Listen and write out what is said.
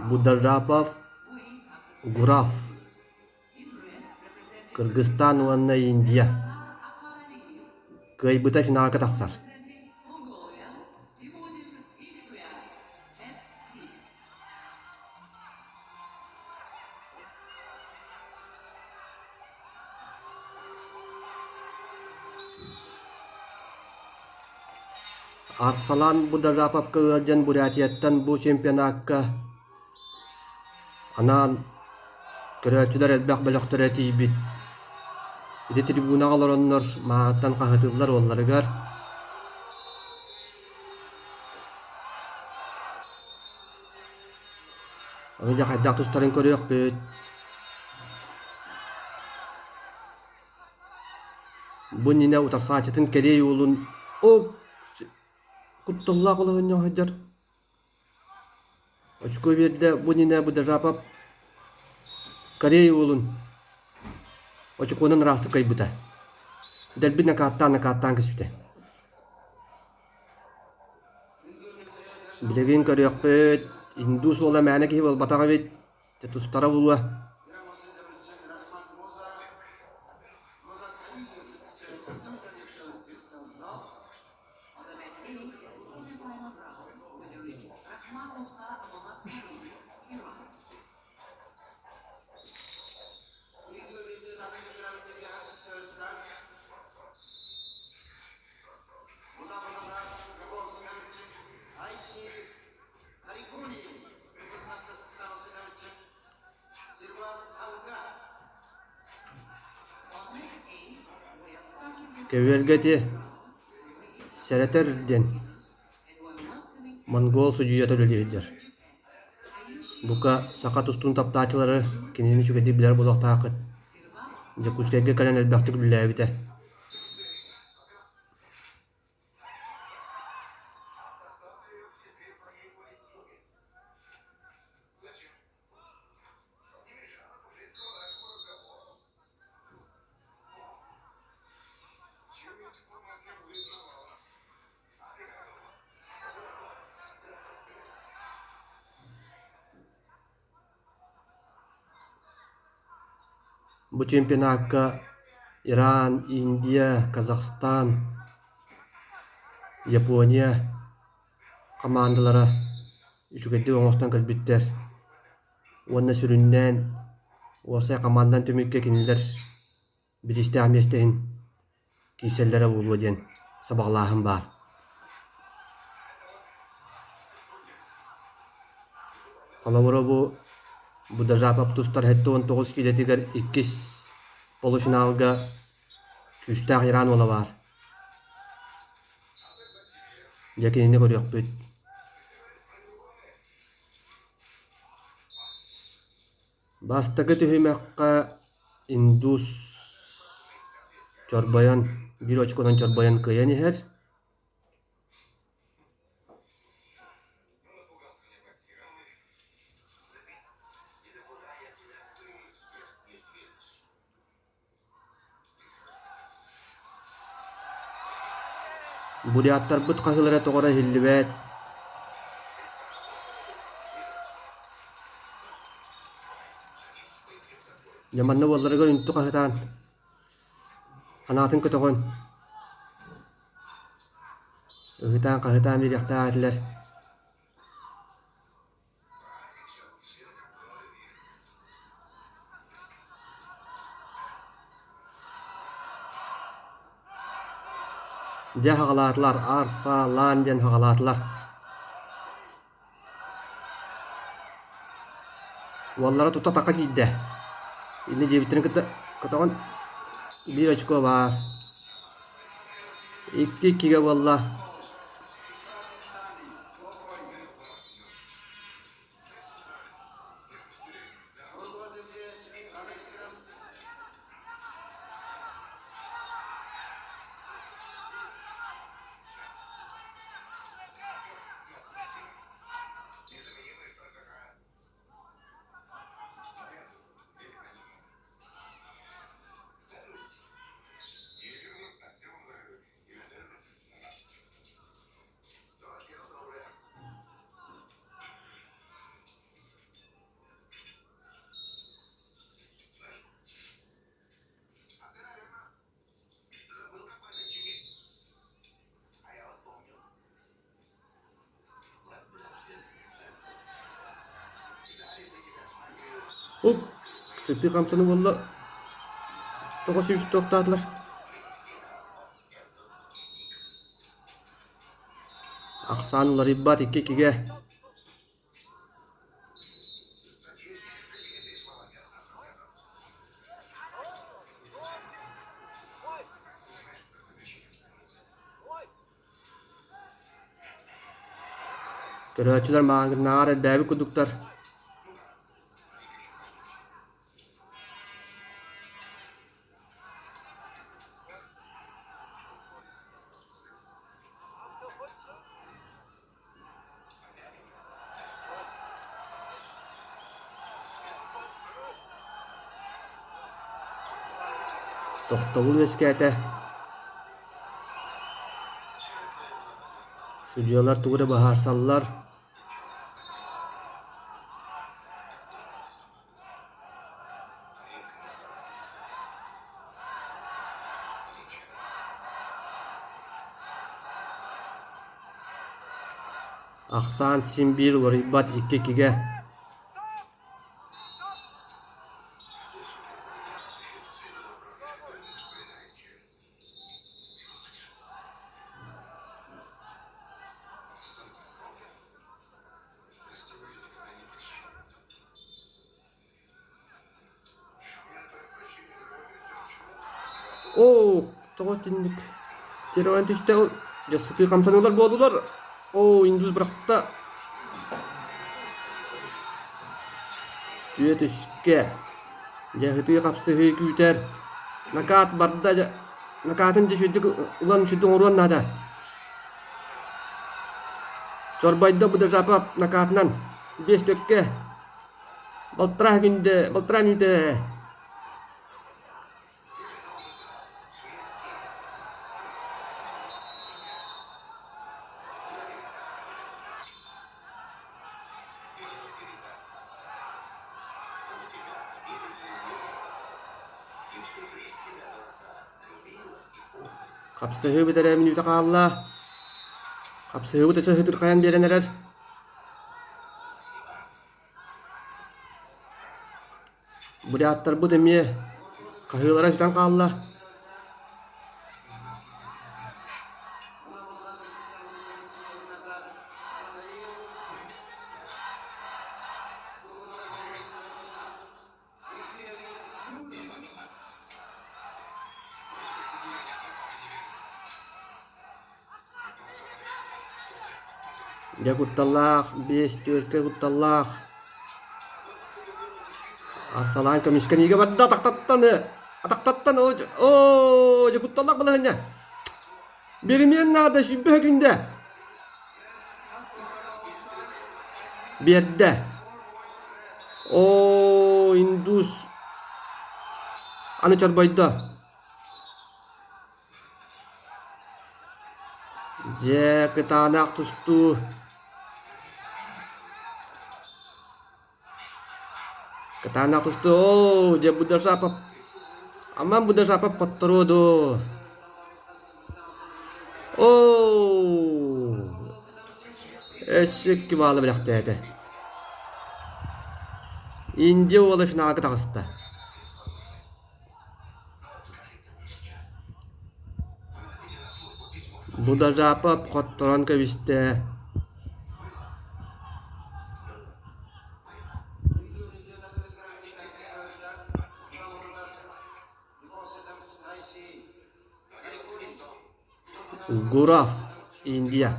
Бударапов Гураф Кыргызстан уонна Индия кыайбыта финалга тахсар. Арсалан Бударжаповка ыалдьан Бурятияттан бу чемпионакка анаан көрөөччүлэр элбэх бөлөхтөрө тиийбит. Ити трибунаҕа олороннор мааттан хаһытыллар уолларыгар Ону дьэ хайдах тустарын көрүөхпүт. Бу иннинэ утарсааччытын кэриэй уолун о кутталлаах олоһунньа сылдьар Очко биэрдэ бу иннинэ Будажапов Корея уолун очукуонан ыраастык кыайбыта. Дэлби накааттаан-накааттаан кэспитэ. Билигин көрүөхпүт, индус уола мээнэ киһи буолбатах эбит, тустара буолуо. Көбүөргэ ити сэрэтэр диэн монгол судьуйата үлэлии сылдьар. Бука саха тустуун таптааччылары кинини үчүгэйдик билэр буолуохтааххыт. Дьокуускайга кэлэн элбэхтик үлэлээбитэ. Бу чемпионакка Иран, Индия, Казахстан, Япония хамаандалара үчүгэйдик оҥостон кэлбиттэр уонна сүрүннээн уопсай хамаандан түмүккэ кинилэр бириистээх миэстэ иһин киирсэллэрэ буолуо диэн сабаҕалааһын баар. Холобура бу Будажапов тустар 79 киилэтигэр иккис полуфиналга күүстээх Иран уола баар. Дьэ кинини көрүөхпүт. Бастакы түһүмэххэ индус чорбойон биир очконан чорбойон кыайан иһэр. Буряттарбыт хаһыылара тоҕо эрэ иһиллибэт. Дьэ манна уолларыгар үнтү хаһытаан, санаатын көтөҕөн, ыһытаан-хаһытаан биэриэхтээх этилэр. Дьэ хаҕалаатылар, аар-саалаан диэн хаҕалаатылар. Уоллара тута атахха киирдэ. Инньэ диэбиттэрин кытта көтөҕөн биир очко баар. Икки иккигэ буолла. Уп, сытыы хамсаны буолла, тоҕо сүүс туохтаатылар? Ахсаан уларыйбат икки-иккигэ. Көрөөччүлэр мааҥынааҕар элбээбит курдуктар. Тохтобул үөскээтэ. Судьуйалар тугу эрэ быһаарсаллар. Ахсаан син биир уларыйбат икки-иккигэ. Оо, тоҕо итинник тирэн түстэ дьэ сытыы хамсаныылар буоллулар. Оо, индус бырахта. Түөтүскэ. Дьэ сытыы хапсыһыы күүтэр. Накаат барда дьэ. Накаатын дьэ үчүгэйдик ылан үчүгэйдик оҥоруон наада. Чорбойдо Будажапов накаатынан биэс төккө балтараа күндэ балтараа мүнүүтэ Хапсыһыы бүтэрэ мүнүүтэ хаалла. Хапсыһыыбыт өссө сытырхайан биэрэн эрэр. Буряттарбыт эмиэ хаһыылара сүтэн хаалла. Дьэ кутталлаах, биэс түөркэ кутталлаах. Арсалаан көмүскэниигэ барда атахтаттан атахтаттан оо дьэ кутталлаах балаһыанньа. Биримиэн наада сүүрбэ күндэ. Биэрдэ. Оо, индус. Аны чорбойдо. Дьэ, кытаанах тустуу. Кытаанах тустуу. Оо, дьэ, Будажапов. Аман Будажапов хотторуо дуо? Оо! Өссө икки баалы бэлэхтээтэ. Индия уола финалга таҕыста. Будажапов хотторон кэбистэ. Гурав, Индия.